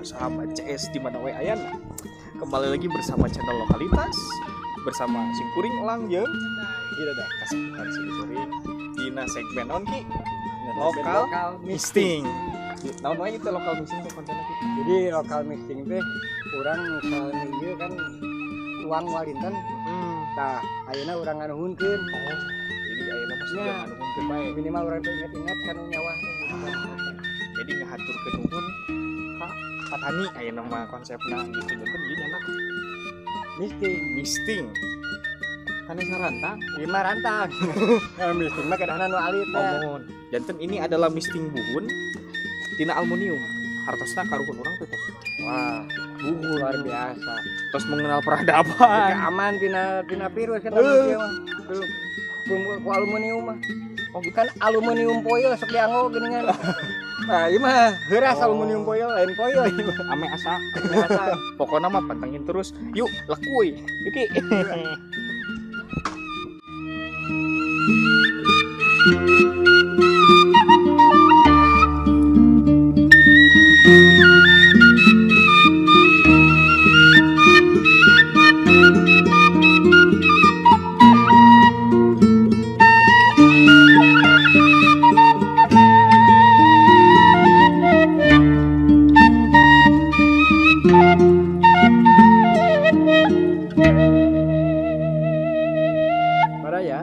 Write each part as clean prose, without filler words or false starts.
baraya sahabat CS di mana we ayana. Kembali lagi bersama channel Lokalitas bersama simkuring Elang jeung ieu da kasepuhan simkuring dina segmen naon Ki? Lokal misting. Naon wae itu lokal misting teh kontenna Ki? Jadi lokal misting teh urang misalnya ieu kan uang walinten. Tah, ayeuna urang nganuhunkeun. Oh, jadi ayeuna mah sudah nganuhunkeun bae. Minimal urang teh inget-inget kanu nyawa teh gitu. Jadi ngahaturkeun nuhun ka patani ayeuna mah konsepna gitu. Janten ieu nyanak misting. Misting. Tani sarantang, ieu mah rantang. Misting mah kedahna nu alit teh. Oh, janten ini adalah misting buhun tina aluminium. Hartosna karuhun urang teh tos. Wah, buhun luar biasa. Terus mengenal peradaban. Jika aman tina virus kan ieu mah. Ku aluminium mah. Oh, gitu. Kan aluminium foil sok dianggo geuningan. Nah, ieu mah heuras aluminium foil lain foil ieu mah. Ame asa. Pokona mah pantengin terus. Yuk, lekuy. Yuk Ki.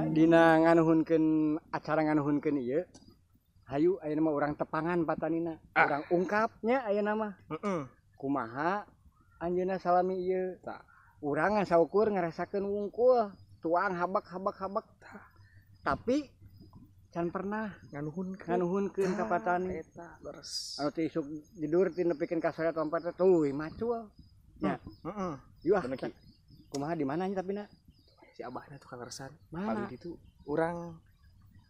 Dina nganuhunkeun acara nganuhunkeun ieu hayu ayeuna mah urang tepangan patanina, urang ungkapnya ayeuna mah. Kumaha anjeunna salami ieu? Tah. Urang ngan saukur ngarasakeun wungkul, tuang habak-habak-habak. Tapi can pernah nganuhunkeun ka patani. Eta leres. Anu teh isuk tidur ti nepikeun ka sore lompat teh tuh macul. Nya. Heeh. Yuh, kumaha di mana nya tapi na? Si abahna tukang resan. Paling itu urang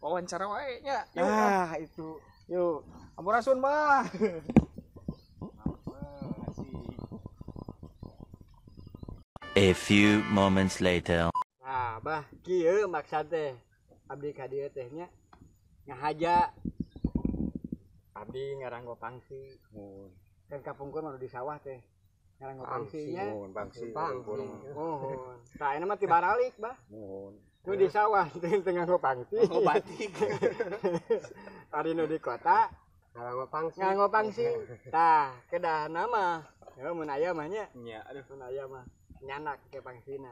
wawancara wae nya. Ah, itu. Yuk, sampurasun, Bah. A few moments later. Nah, Bah, kieu maksad teh. Abdi ka dieu teh nya ngahaja. Abdi ngaranggo pangsi. Kan kapungkur mah di sawah teh. Ngaranggo pangsi nya. Pangsi. Mohon. Tah ayeuna mah tibaralik, Bah. Mohon. Nu di sawah teh teu nganggo pangsi. Nganggo batik. Ari nu di kota nganggo pangsi. Nganggo pangsi. Tah, kedahna mah ya mun aya mah nya. Nya, aduh mun aya mah nyanak ke pangsina.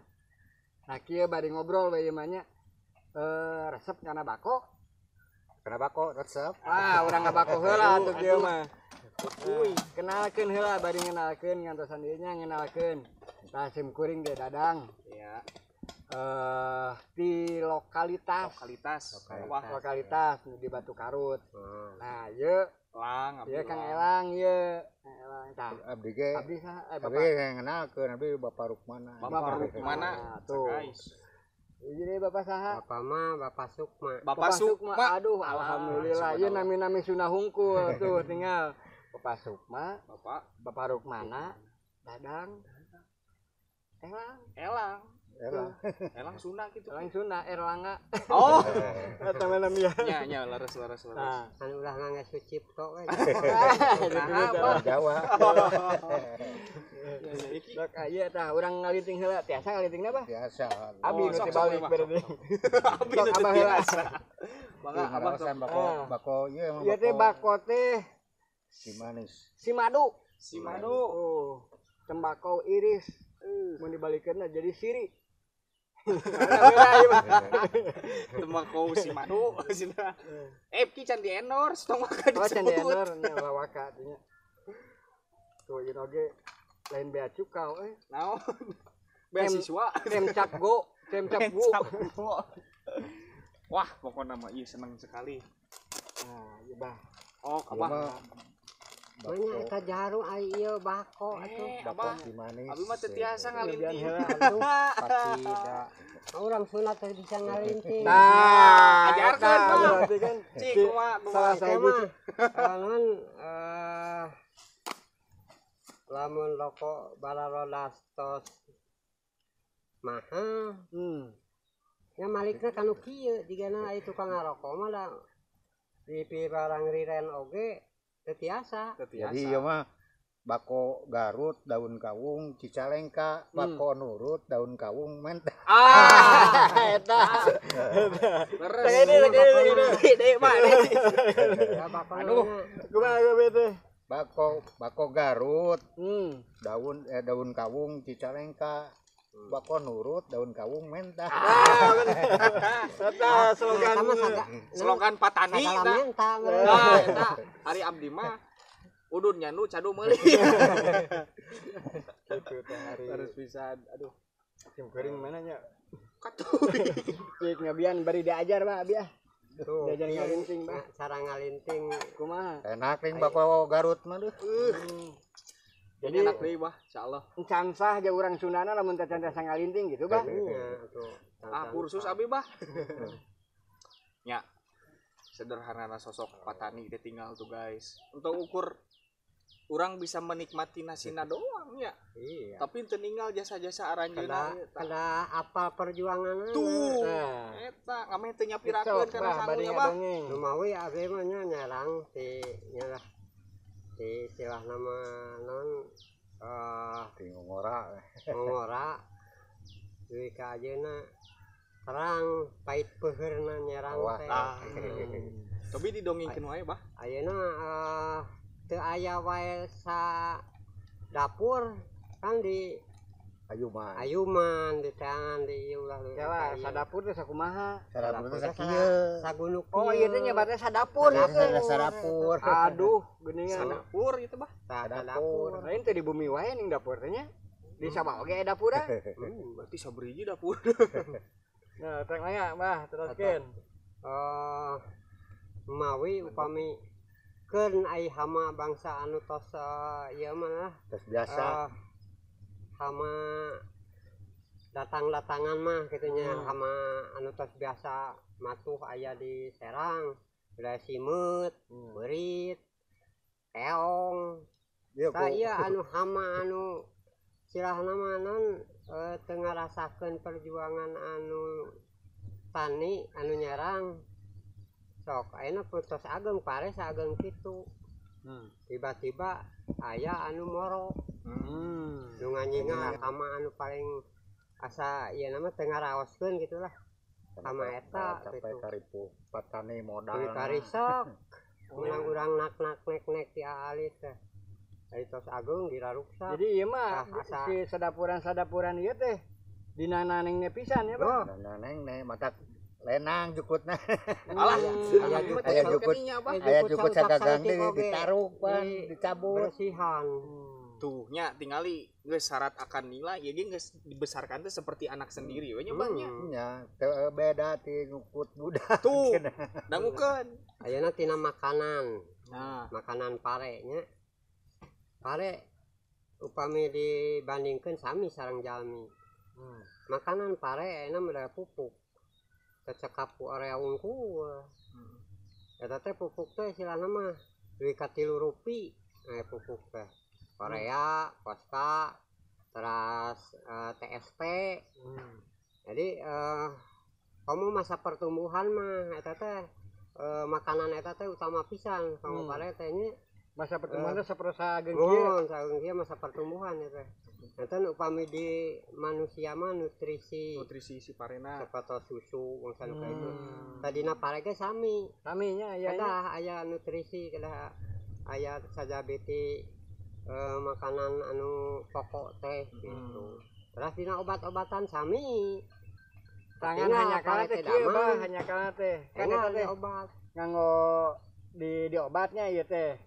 Nah, kieu bari ngobrol we ieu mah nya. Resep kana bako. Kana bako resep. Ah, urang ngabako heula atuh kieu mah. Uy, kenalkeun heula bari ngenalkeun ngantosan dieu nya ngenalkeun. Tah sim kuring ge Dadang. Iya. Di lokalitas. Wah, lokalitas di Batu Karut. Nah, ieu Elang, ieu Kang Elang ieu. Kang Elang tah. Abdi ge. Abdi saha? Bapak. Abdi ge ngenalkeun abdi Bapak Rukmana. Bapak Rukmana. Tuh. Jadi Bapak saha? Bapak mah Bapak Sukma. Bapak Sukma. Aduh, alhamdulillah. Ieu nami-nami sunah hungkul tuh tinggal. Bapak Sukma, Bapak Rukmana, Dadang, Elang, Elang. Elang. Elang Sunda gitu. Elang Sunda, Erlangga. Oh. Eta mah namanya. Nya nya leres. Nah, kan ulah ngangge Sucipto we. Nah, Jawa. Sok aya tah urang ngalinting heula, tiasa ngalintingna Bah? Tiasa. Abi nu teu balik berarti. Abi nu teu tiasa. Mangga abah sok bako ieu mah. Ieu teh bako teh si manis. Si madu. Si madu. Oh, tembakau iris. Mun dibalikeun jadi siri. Tembakau si madu cenah. Ki can di endorse tong waka disebut. Oh, can di endorse nya waka nya. Tuh ieu oge lain bea cukau eh. Naon? Beasiswa. Temcap go, temcap go. Wah, pokokna mah ieu seneng sekali. Nah, ieu bah. Oh, abah. Banyak eta jarum ai ieu bako atuh. Bako si manis. Abi mah teu tiasa ngalinting. Atuh. Tidak. Urang sunat teh bisa ngalinting. Nah, ajarkeun berarti kan. Cik kumaha salah sahiji. Lamun lamun rokok balarodas tos mahal. Nya malikna kanu kieu jigana ai tukang ngarokok mah da di pibarang riren oge teu tiasa. Jadi ieu mah Bako Garut daun kawung Cicalengka, bako nurut daun kawung mentah. Ah, eta. Beres. Ini deui mah. Aduh, kumaha teh? Bako Garut. Daun kawung Cicalengka. Bako nurut daun kawung mentah. Eta slogan patani eta. Nah, eta ari abdi mah udun nyandu cadu meuli. Kitu teh hari. Harus bisa aduh. Sim kuring mana nya? Katuh. Cik ngabian bari diajar Pak abi ah. Tuh, diajar ngalinting Pak. Cara ngalinting kumaha? Enak ring bako Garut mah duh. Jadi enak deui bah, insyaallah. Encan sah ja urang Sundana lamun teh can tiasa ngalinting gitu bah. Iya atuh. Ah kursus abi bah. Nya. Sederhana sosok patani teh tinggal tuh guys. Untuk ukur orang bisa menikmati nasina doang ya. Iya. Tapi teu ninggal jasa-jasa aranjeunna. Kada apal perjuanganna. Tuh. Eta ngameh teu nyapirakeun kana sangunya bah. Lumawi abi mah nya nyerang ti nya lah. Di istilah nama non ti ngora. Ngora. Duwi ka ajeuna terang pait peuheurna nyerang teh. Tapi didongengkeun wae bah. Ayeuna teu aya wae sa dapur kan di ayuman. Ayuman di tangan di ieu ulah. Yalah, sadapur teh sakumaha? Sadapur teh sakieu. Sagunuk. Oh, ieu teh nyebatna sadapur. Sadapur. Aduh, geuningan. Sadapur ieu teh bah. Sadapur. Lain teh di bumi wae ning dapur teh nya. Di sabah oge aya dapur. Berarti sabriji dapur. Nah, terang aya bah, teruskeun. Mawi upami keun ai hama bangsa anu tos ieu mah lah. Tos biasa. Hama datang-datangan mah kitu nya, hama anu tos biasa matuh aya di Serang, udah simeut, beurit, keong. Tah ieu anu hama anu silahna mah non teu ngarasakeun perjuangan anu tani anu nyerang. Sok ayeuna tos ageng pare saageng kitu. Tiba-tiba aya anu moro. Nu nganyingan hama anu paling asa ieu nama teu ngaraoskeun gitulah. Hama eta sampai karipuh patani modal. Deui karisok. Menang urang nak-nak nek-nek ti alit teh. Ari tos ageung diraruksa. Jadi ieu mah si sadapuran-sadapuran ieu teh dina nanengne pisan ya, Pak. Nanengne matak lenang jukutna. Alah, aya jukut. Aya jukut sagagang deui ditaruk pan, dicabut. Bersihan. Tuh nya tingali geus syarat akan nilai ieu ge geus dibesarkan teh seperti anak sendiri we nya bah nya. Nya teu beda ti ngukut budak. Tuh, dangukeun. Ayeuna tina makanan. Nah, makanan pare nya. Pare upami dibandingkeun sami sareng jalmi. Makanan pare ayeuna mah pupuk. Cecekap ku area unggul. Eta teh pupuk teh silahna mah duwi ka 3 rupi aya pupuk teh. Korea, Kosta, terus TSP. Jadi kamu masa pertumbuhan mah eta teh makanan eta teh utama pisan kamu pare teh nya. Masa pertumbuhan teh sapertos ageng kieu. Sageng kieu masa pertumbuhan eta. Eta upami di manusia mah nutrisi. Nutrisi si parena. Sapertos susu bangsa nu kitu. Tadina pare ge sami. Sami nya aya. Kedah aya nutrisi kedah aya sajabeti makanan anu pokok teh gitu. Terus dina obat-obatan sami. Tangan hanya kana teh kieu bah, hanya kana teh. Kan eta teh obat. Nganggo di obatnya ieu teh.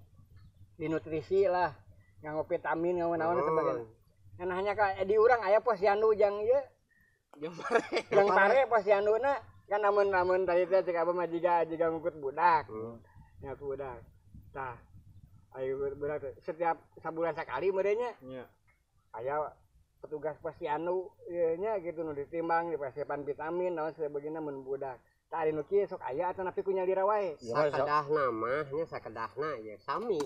Di nutrisi lah, nganggo vitamin nganggo naon sebagainya. Nah hanya ka di urang aya posyandu jang ieu. Jang pare. Jang pare posyanduna kan lamun tadi teh cek abah mah jiga ngukut budak. Ngukut budak. Tah ayo budak setiap sabulan sakali meureunnya. Nya. Aya petugas posyandu ieu nya gitu nu ditimbang dipasipan vitamin naon sebagainya mun budak. Tah ari nu kieu sok aya atanapi ku nyalira wae. Sakedahna mah nya sakedahna ieu sami.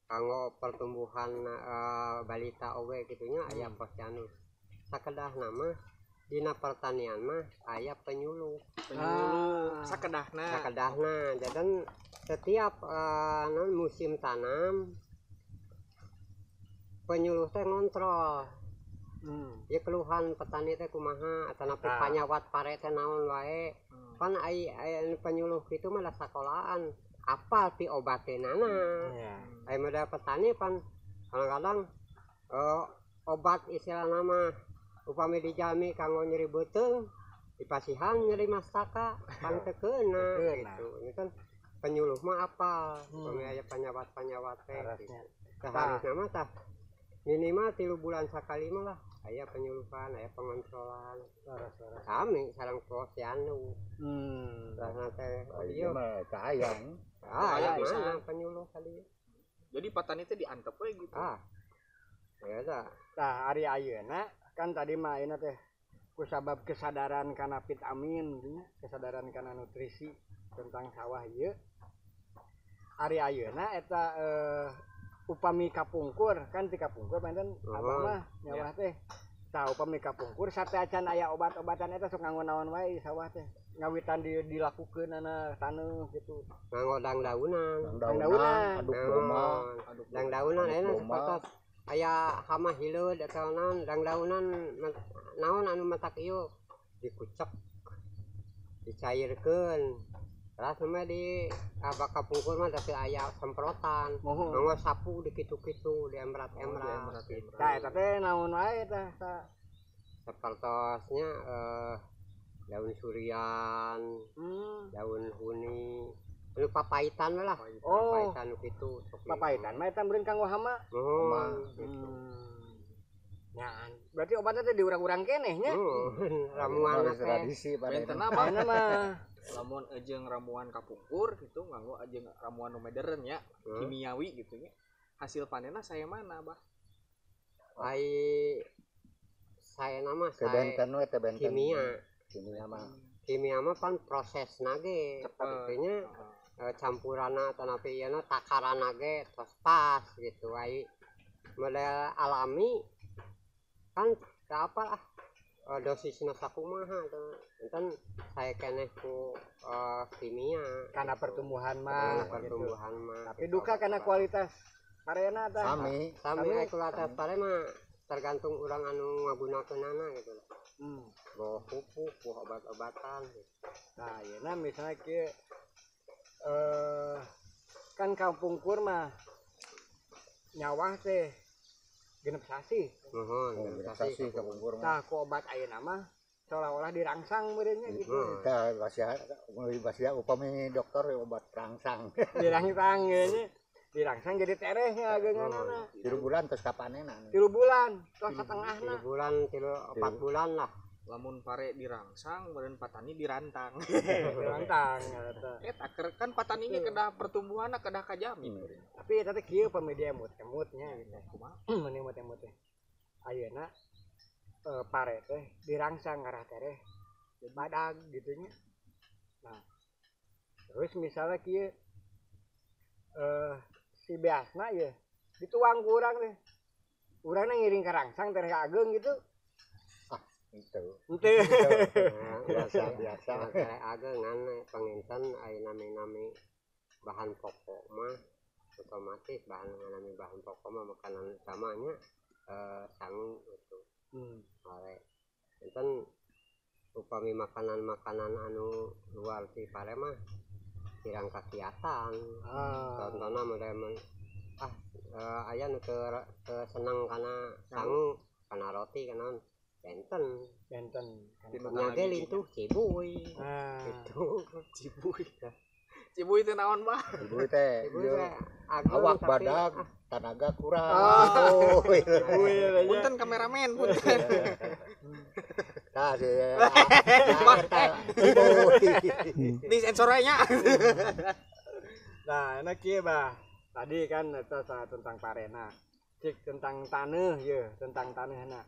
Kanggo pertumbuhan balita oge kitu nya aya posyandu. Sakedahna mah dina pertanian mah aya penyuluh. Penyuluh sakedahna. Sakedahna. Jadi setiap musim tanam Penyuluh teh ngontrol. Ieu keluhan petani teh kumaha atanapi panyawat pare teh naon wae. Pan ai penyuluh kitu mah da sakolaan apal pi obatenana. Ai modal petani pan kadang-kadang obat istilahna mah upami dijami kanggo nyeri beuteung dipasihan nyeri mastaka pan teu keuna gitu. Ini kan penyuluh mah apal upami aya panyawat-panyawat teh gitu. Tah harusna mah tah minimal 3 bulan sakali mah lah aya penyuluhan, aya pengontrolan. Sami sareng posyandu. Rasana teh ieu mah kahayang. Ah, mana penyuluh kali. Jadi patani teh diantep we gitu. Ah. Ya tah. Tah ari ayeuna kan tadi mah ayeuna teh kusabab kesadaran kana vitamin gitu nya, kesadaran kana nutrisi tentang sawah ieu. Ari ayeuna eta upami kapungkur kan ti kapungkur panten abah mah nyawah teh. Tah upami kapungkur sateuacan aya obat-obatan eta sok nganggo naon wae sawah teh. Ngawitan dilakukeunana taneuh gitu. Nganggo dangdaunan. Dangdaunan, aduk domba, dangdaunan ayeuna sapertos aya hama hileud atau naon dangdaunan naon anu matak ieu dikucek dicairkeun. Terus mah di abah kapungkur mah teu aya semprotan. Nganggo sapu dikitu-kitu diemrat-emrat. Tah eta teh naon wae tah sapertosnya daun surian, daun huni, anu papaitan lah. Oh. Papaitan nu kitu. Papaitan mah eta meureun kanggo hama. Gitu. Nah, berarti obatnya teh diurang-urang keneh nya. Ramuan teh. Tradisi benten mah. Lamun jeung ramuan kapungkur gitu nganggo jeung ramuan nu modern nya, kimiawi gitu nya. Hasil panenna saya mana, Bah? Ai saya nama saya benten we teh benten. Kimia. Kimia mah. Kimia mah pan prosesna ge kitu nya. Campuranna atanapi ieu na takaranna ge tos pas gitu. Ai model alami kan teu apal ah dosisna sakumaha teh. Enten saya keneh ku kimia karena pertumbuhan mah pertumbuhan mah. Tapi duka karena kualitas parena tah. Sami sami kualitas pare mah tergantung urang anu ngagunakeunana gitu lah. Boh pupuk, boh obat-obatan gitu. Nah, yeuna misalnya kieu kan kapungkur mah nyawah teh 6 sasih. Nuhun, 6 sasih kapungkur mah. Tah ku obat ayeuna mah seolah-olah dirangsang meureunnya gitu. Tah basiah upami dokter obat rangsang. Dirangsang nya. Dirangsang jadi terehnya ageunganana. 3 bulan terus kapanenan. 3 bulan, tos satengahna. 3 bulan, 4 bulan lah. Lamun pare dirangsang, meureun patani dirantang. Dirantang eta. Eta kan patani ge kedah pertumbuhanna kedah kajamin. Tapi eta teh kieu pami dia emut-emutnya gitu. Kumaha? Mun emut-emut teh. Ayeuna pare teh dirangsang ngarah tereh badag gitu nya. Nah, terus misalnya kieu si beasna ya dituang ku urang teh. Urangna ngiring karangsang tereh ka ageung gitu. Itu. Biasa biasa. Tereh ageung ngan panginten aya nami-nami bahan pokok mah otomatis bahan nami bahan pokok mah makanan utamanya sangu gitu. Pare. Enten upami makanan-makanan anu luar ti pare mah kirang kakiatan. Contohna model aya nu teu seneng kana sangu, kana roti kana benten. Benten. Nya ge lintuh cibuy. Gitu. Cibuy. Cibuy teh naon, Bah? Cibuy teh awak badag, tenaga kurang. Oh. Punten kameramen, punten. Tah sih. Di sensornya. Nah, enak kieu, Bah. Tadi kan eta tentang parena. Cik tentang taneuh ye, tentang taneuhna.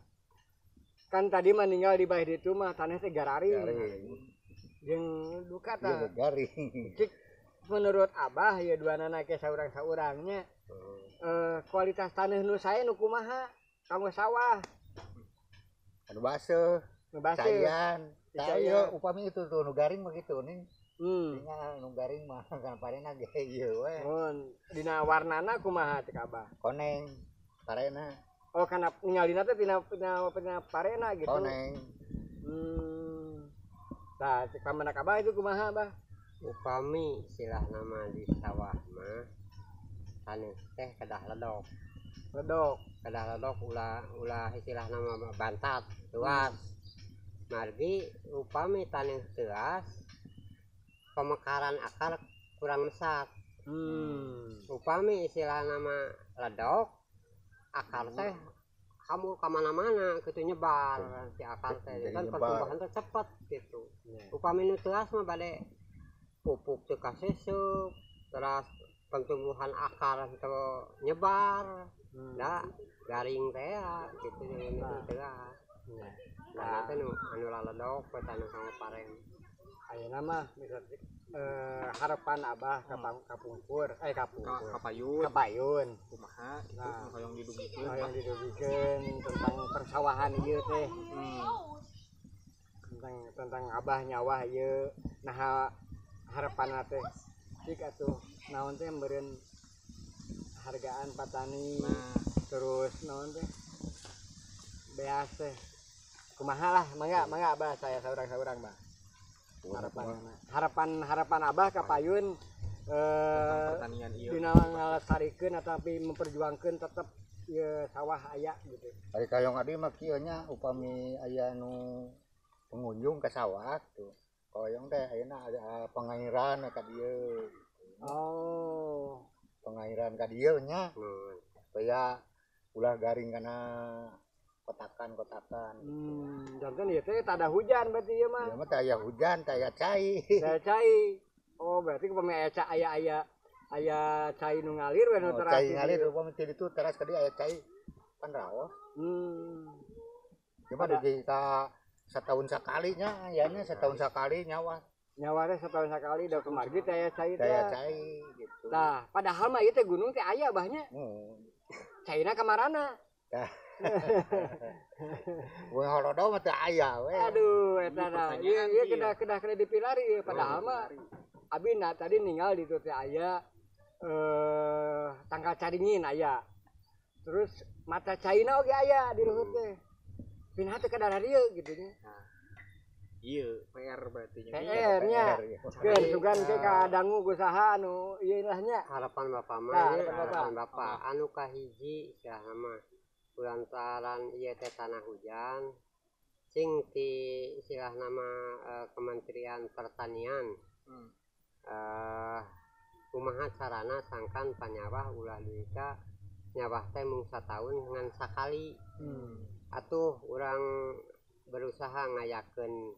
Kan tadi mah ninggal di bae ditu mah taneuh teh gararing. Jeung duka tah. Garing. Cik menurut Abah ya duanana ke saurang-saurangnya. Kualitas taneuh nu sae nu kumaha kanggo sawah? Anu baseuh. Nu baseuh. Caian. Tah upami itu tuh nu garing mah kitu ning. Tinggal nu garing mah kan parena ge ieu we. Mun dina warnana kumaha cek Abah? Koneng parena. Oh, kana ningalina teh tina tina tina parena gitu. Koneng. Tah, cek pamenak Abah itu kumaha, Bah? Upami istilah nama di sawah mah taneuh teh kedah ledok. Ledok. Kedah ledok ulah ulah istilah nama bantat luas. Margi upami taneuh teuas pemekaran akar kurang mesat. Upami istilah nama ledok akar teh kamu kemana-mana gitu nyebar si akar teh Jadi kan nyebar. Pertumbuhan teh cepet gitu. Upami nu teuas mah bade pupuk teu kaseseup, terus pertumbuhan akar teu nyebar, da garing teh ya, gitu nu teuas. Nah, teh nu anu laledok we taneuh sama pare. Ayeuna mah misal harapan Abah ka kapungkur eh kapungkur. Kapayun. Kapayun. Kumaha gitu Nah. nu hoyong didugikeun. Yang didugikeun tentang persawahan ieu teh. Tentang tentang Abah nyawah ieu nah harapan teh cik atuh naon teh meureun hargaan patani. Nah, terus naon teh beas teh kumaha lah, mangga mangga Abah, saya saurang-saurang Bah. Harapan harapan harapan Abah ka payun tentang pertanian ieu. Dina ngalestarikeun ataupun memperjuangkeun tetep ieu sawah aya gitu. Ari kayong adi mah kieu nya upami aya nu pengunjung ke sawah tuh. Koyong teh ayeuna ada pengairan ka dieu. Oh. Pengairan ka dieu nya supaya ulah garing kana kotakan-kotakan. Janten ieu teh tada hujan berarti ieu mah. Ieu mah teh aya hujan, teh aya cai. Teh cai. Oh, berarti upami aya aya aya aya cai nu ngalir we nu Oh, teras. cai ngalir upami ti ditu teras ka dieu aya cai pan raos. Cuma dugi ka setahun sakali nya ayana setahun sakali nyawa. Nyawa teh setahun sakali da kumargi teh aya cai Teh teh. aya cai gitu. Tah, padahal mah ieu teh gunung teh aya bahnya. Caina kamarana? Tah. Mun horodo mah teu aya we. Aduh, eta nah. Pertanyaan Ieu ieu ieu. kedah kedah kedah dipilari ieu padahal mah abi nah tadi ninggal di ditu teh aya tangkal caringin aya. Terus mata caina oge aya di luhur teh. Pindah teh ka daerah dieu gitu nya. Ieu PR berarti nya. PR nya. PR, iya. Keun sugan ke ka dangu usaha anu ieu lah nya. Harapan Bapak mah Nah, nya, harapan Bapak. harapan Bapak anu kahiji istilahna mah kulantaran ieu teh tanah hujan sing ti istilahna mah Kementerian Pertanian. Kumaha carana sangkan panyawah ulah duwi ka nyawah teh mung sataun ngan sakali. Atuh urang berusaha ngayakeun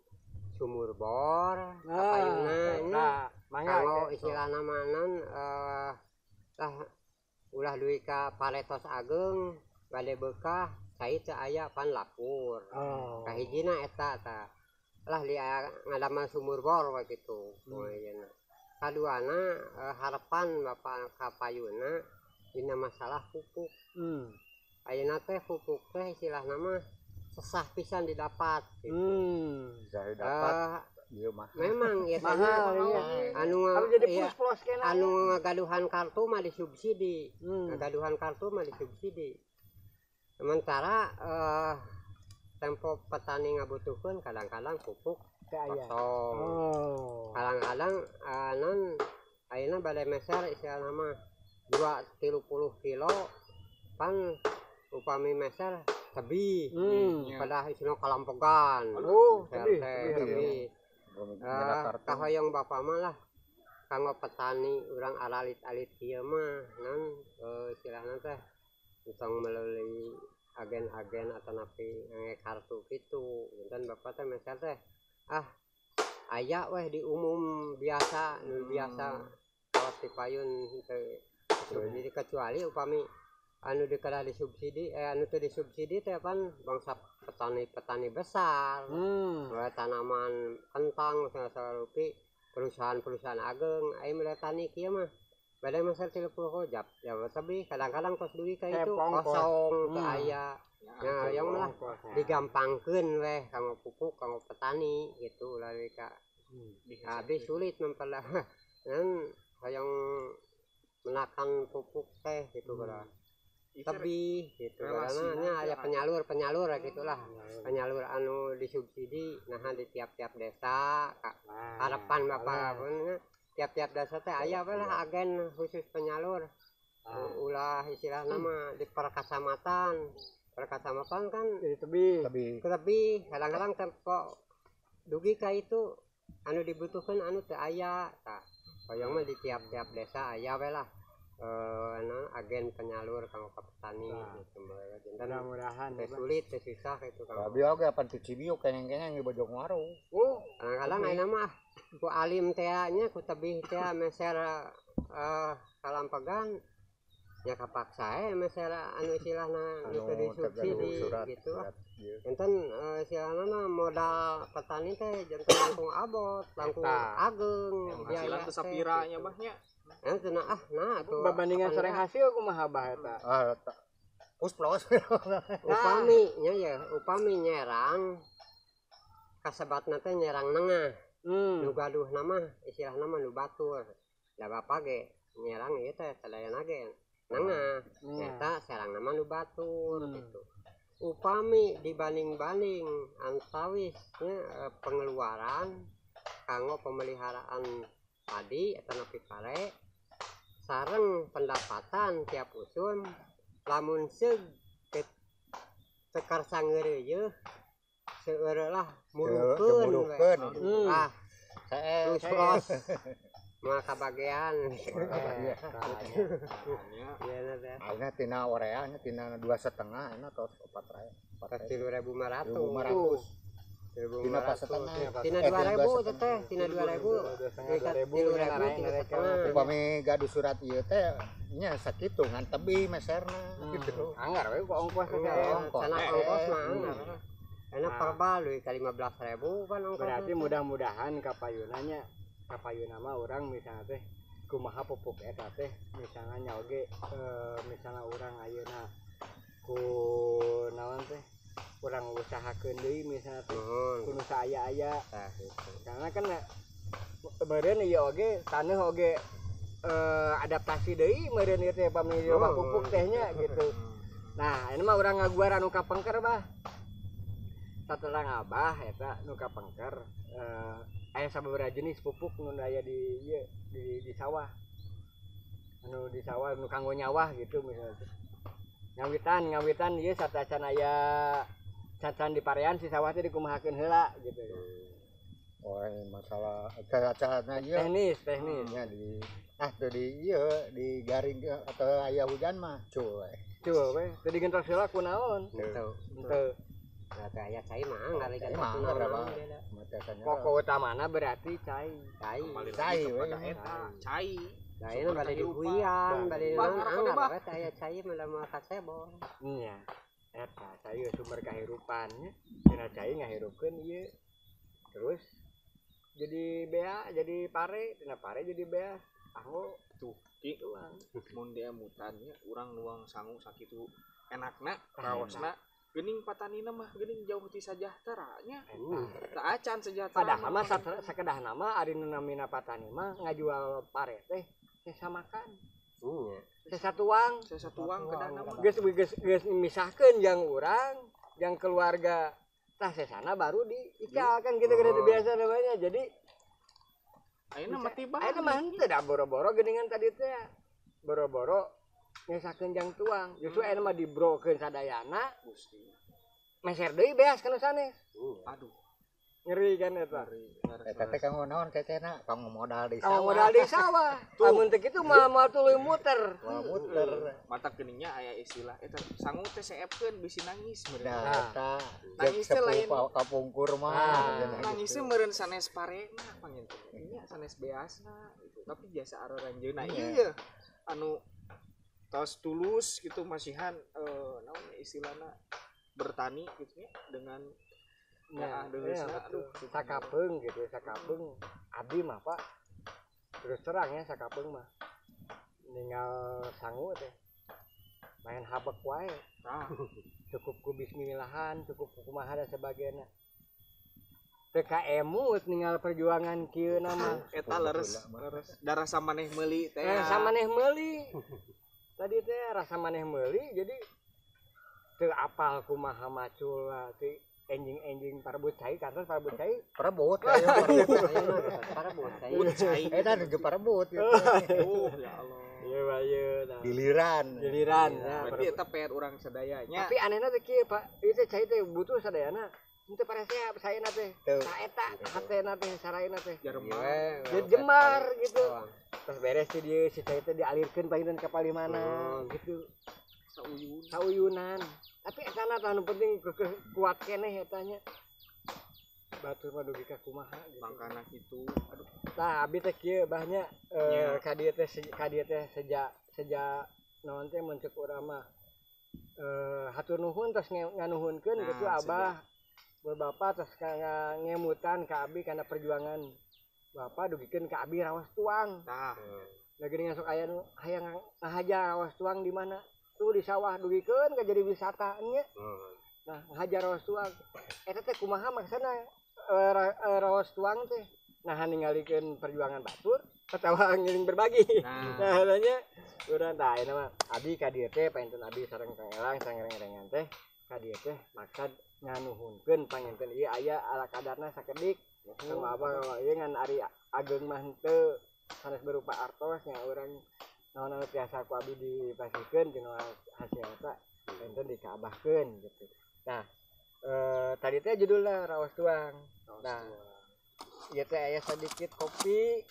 sumur bor kapayunna nya. Nah, mangga. Kanggo istilahna mah non lah ulah duwi ka paretos ageung bade beukah cai teu aya pan lapur. Oh. Kahijina eta ta lah dia ngadamel sumur bor we kitu. Ayeuna. Kaduana harapan Bapak kapayuna dina masalah pupuk. Ayeuna teh pupuk teh istilahna mah sesah pisan didapat gitu. Bisa didapat ieu mah. Memang ieu teh Mahal nya. iya. Anu Kalau jadi iya, plus-plus kena. Anu ngagaduhan kartu mah disubsidi. Ngagaduhan kartu mah disubsidi. Sementara tempo petani ngabutuhkeun kadang-kadang pupuk Teu aya. kosong. Oh. Kadang-kadang non ayeuna bade meser istilahna mah 2-30 kilo pan upami meser tebih. Pada istilahna kalampegan. Oh, Meser tebih, teh, tebih. tebih. Upami nyana kartu. Kahoyong Bapak mah lah kanggo petani urang aralit-alit kieu mah non istilahna teh entong melalui agen-agen atau napi nge kartu gitu. Janten Bapak teh meser teh ah aya weh di umum biasa nu biasa kalau payun teu subsidi kecuali upami anu dikedah disubsidi anu teu disubsidi teh pan bangsa petani-petani besar. Mulai tanaman kentang sarupi perusahaan-perusahaan ageng aya mulai tani kieu mah bade meser 30 kojap ya tebih kadang-kadang kos duit ka itu kosong teu aya. Nah, yang lah digampangkeun weh kanggo pupuk kanggo petani gitu ulah ka. Habis sulit memperlah dan hoyong menakan pupuk teh gitu bara. Tebih gitu karena aya penyalur-penyalur gitulah. Penyalur anu disubsidi nah di tiap-tiap desa harapan Bapak pun tiap-tiap desa teh aya we lah agen khusus penyalur. Ulah istilahna mah di perkacamatan. Perkacamatan kan jadi tebih. Tebih kadang-kadang tempo dugi ka itu anu dibutuhkan anu teu aya tah. Hoyong mah di tiap-tiap desa aya we lah agen penyalur kanggo ka petani gitu janten mudah-mudahan teu sulit teu susah gitu kanggo. Abi oge apan ti Cibiuk kengeng-kengeng di Bojongwaru. Oh, kadang-kadang ayeuna mah ku alim teh nya ku tebih teh meser kalampegan nya kapaksa we meser anu istilahna nu teu disubsidi gitu. Enten istilahna mah modal petani teh janten langkung abot, langkung ageng, penghasilan teu sapira nya bah nya. Cenah ah nah atuh babandingan sareng hasil kumaha bah eta? Ah plus plus. Upami nya ya, upami nyerang kasebatna teh nyerang nengah. Nu gaduhna mah istilahna mah nu batur. Da bapak ge nyerang ieu teh sadayana ge nengah. Eta serangna mah nu batur gitu. Upami dibanding-banding antawis nya pengeluaran kanggo pemeliharaan padi atau nepi pare sareng pendapatan tiap usum lamun seug teu karsa ngeureuyeuh seueur lah murukeun ah terus los moal kabagean ayeuna tina orea nya tina 2,5 ayeuna tos 4 3.500 tina 4,5 tina 2.000 teh tina 2.000 3.000 upami gaduh surat ieu teh nya sakitu ngan tebih meserna gitu anggar we ku ongkos teh cenah ongkos mah anggar enak perbal deui ka 15.000 kan ongkos. Berarti mudah-mudahan kapayuna nya kapayuna mah urang misalnya teh kumaha pupuk eta teh misalnya nya oge misalnya urang ayeuna ku naon teh urang usahakeun deui misalnya teh ku nu saaya-aya karena kan meureun ieu oge taneuh oge adaptasi deui meureun ieu teh pami loba pupuk teh nya gitu. Nah, ini mah urang ngaguar anu kapengker bah. Saterang abah eta nu kapengker aya sababaraha jenis pupuk nu aya di ieu di sawah. Anu di sawah nu kanggo nyawah gitu misalnya. Ngawitan ieu satacan aya cacan di parean si sawah teh dikumahakeun heula gitu. Oh, masalah cara-carana ieu teknis. Nya di teu di ieu di garing atau aya hujan mah cul we. Cul we, teu digentos heula kunaon? Henteu. Henteu. Berarti aya cai mah anggar pokok utamana berarti cai. Cai we. Cai. Nah, ini bade dihuyan, bade naon anggar we teh aya cai mah moal kasebon. Nya. Eta cai sumber kahirupan nya. Dina cai ngahirupkeun ieu. Terus jadi bea, jadi pare, dina pare jadi bea. Anggo tuh ki mun diemutan nya urang nuang sangu sakitu enakna raosna. Geuning patanina mah geuning jauh ti sajahtera nya. Teu acan sejahtera. Padahal mah sakedahna mah ari nu namina patani mah ngajual pare teh sesa makan. Sesa tuang, sesa tuang kedahna mah. Geus misahkeun jang urang, jang keluarga. Tah sesana baru diical kan gitu kan biasa namanya. Jadi ayeuna mah tiba. Ayeuna mah henteu da boro-boro geuningan tadi teh. Boro-boro nyesakeun jang tuang. Justru ayeuna mah dibrokeun sadayana. Gusti. Meser deui beas kana sanes. Aduh. Ngeri kan eta. Eta teh kanggo naon tetehna? Kanggo modal di sawah. Kanggo modal di sawah. Lamun teu kitu moal tuluy muter. Moal muter. Mata geuning nya aya istilah eta sangu teh seepkeun bisi nangis meureun. Nah, eta nangis teh lain kapungkur mah. Nangis teh meureun sanes parena panginten. Nya sanes beasna gitu. Tapi jasa aroranjeuna ieu anu tos tulus gitu masihan naon istilahna bertani gitu nya dengan ya, aduh, sakapeung gitu, sakapeung abdi mah Pak. Terus terang ya sakapeung mah. Ninggal sangu teh. Main habek wae. Cukup ku bismillahan, cukup ku kumaha dan sebagainya. Teu kaemut ninggal perjuangan kieu na mah. Eta leres, leres. Darah samaneh meuli teh. Samaneh meuli. Tadi teh rasa maneh meuli jadi teu apal kumaha macul teh enjing-enjing parebut cai kantos parebut cai. Parebut parebut cai. Eta nuju parebut gitu. Oh ya Allah. Ieu mah ieu tah. Giliran. Giliran. Nah, berarti eta PR urang sadaya nya. Tapi anehna teh kieu Pak, ieu teh cai teh butuh sadayana. Henteu parasea saena teh. Ta eta hatena teh saraena teh. Jaremar. Jemar gitu. Terus beres ti dieu si cai teh dialirkeun panginten ka palih mana gitu. Sauyun. Sauyunan. Tapi etana tah nu penting kuat keneh eta nya. Batur mah dugi ka kumaha gitu. Mangkana kitu. Aduh. Tah abi teh kieu bah nya ka dieu teh sejak naon teh mun ceuk urang mah hatur nuhun tos nganuhunkeun gitu abah. Bapak tos ngemutan ka abi kana perjuangan bapak dugikeun ka abi rawas tuang. Tah. Da geuning sok aya nu hayang ngahaja rawas tuang di mana? Tuh di sawah dugikeun ka jadi wisata nya. Nah, ngahaja rawas tuang. Eta teh kumaha maksana rawas tuang teh? Nah, ningalikeun perjuangan batur atawa ngiring berbagi. Nah, nya urang tah ayeuna mah abi ka dieu teh panginten abi sareng Kang Elang sareng reng-rengan teh ka dieu teh maksad nganuhunkeun panginten ieu aya ala kadarna sakedik. Sama abah ieu ngan ari ageung mah henteu sanes berupa artos nya urang naon anu tiasa ku abi dipasihkeun tina hasil eta panginten dikaabahkeun gitu. Nah, tadi teh judulna rawas tuang. Nah, ieu teh aya sedikit kopi.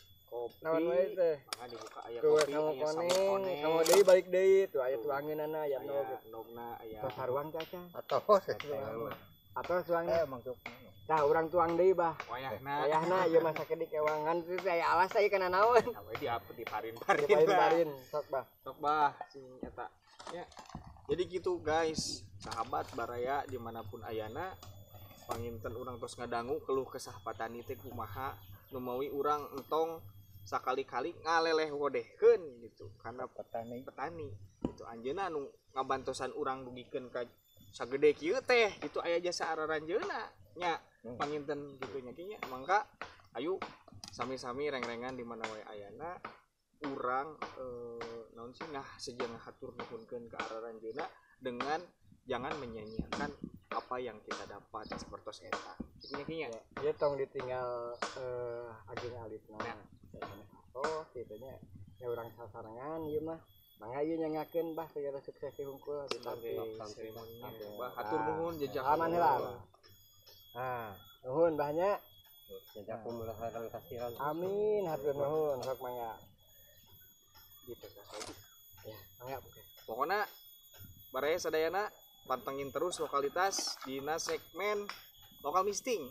Naon wae teh? Mangga dibuka aya kopi, aya sangu koneng, sangu deui balik deui tuh aya tuangeunana aya endogna aya. Tos saruang teh acan. Atos Atos tuangna. Maksud. Tah urang tuang deui bah. Wayahna. Wayahna ieu mah sakedik ewangan teh aya alas aya kana naon. Nah, we diparin-parin. Diparin-parin sok bah. Sok bah sing eta. Ya. Jadi gitu guys, sahabat baraya dimanapun ayana panginten urang tos ngadangu keluh kesah patani teh kumaha nu mawi urang entong sakali-kali ngaleleh wodehkeun gitu karena petani gitu anjeunna anu ngabantosan urang dugikeun ka sagede kieu teh gitu aya jasa araranjeunna nya panginten gitu nya kieu nya mangga ayo sami-sami reng-rengan di mana wae ayana urang naon sih nah sejenga hatur nuhunkeun ka araranjeunna dengan jangan menyia-nyiakan apa yang kita dapat sepertos eta kitu nya kieu nya ya tong ditinggal ageung alitna. Oh, kitanya ya urang sasarengan ieu mah. Mangga ieu nyangakeun bah segala sukses hungkul ditampi. Bah hatur nuhun jejak aman heula. Nah, nuhun bah nya. Jazakumullah khairan katsiran. Amin, hatur nuhun sok mangga. Gitu Ya, mangga buka. Pokona baraya sadayana pantengin terus lokalitas dina segmen lokal misting.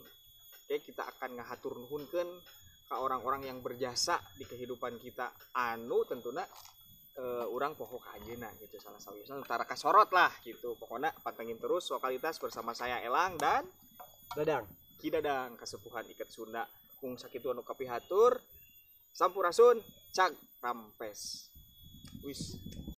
Oke, kita akan ngahatur nuhunkeun ke orang-orang yang berjasa di kehidupan kita anu tentuna urang poho ka anjeunna gitu salah sawiosna tara kasorot lah gitu. Pokona pantengin terus lokalitas bersama saya Elang dan Dadang. Ki Dadang kasepuhan iket Sunda. Mung sakitu anu kapihatur. Sampurasun, cag rampes. Wis.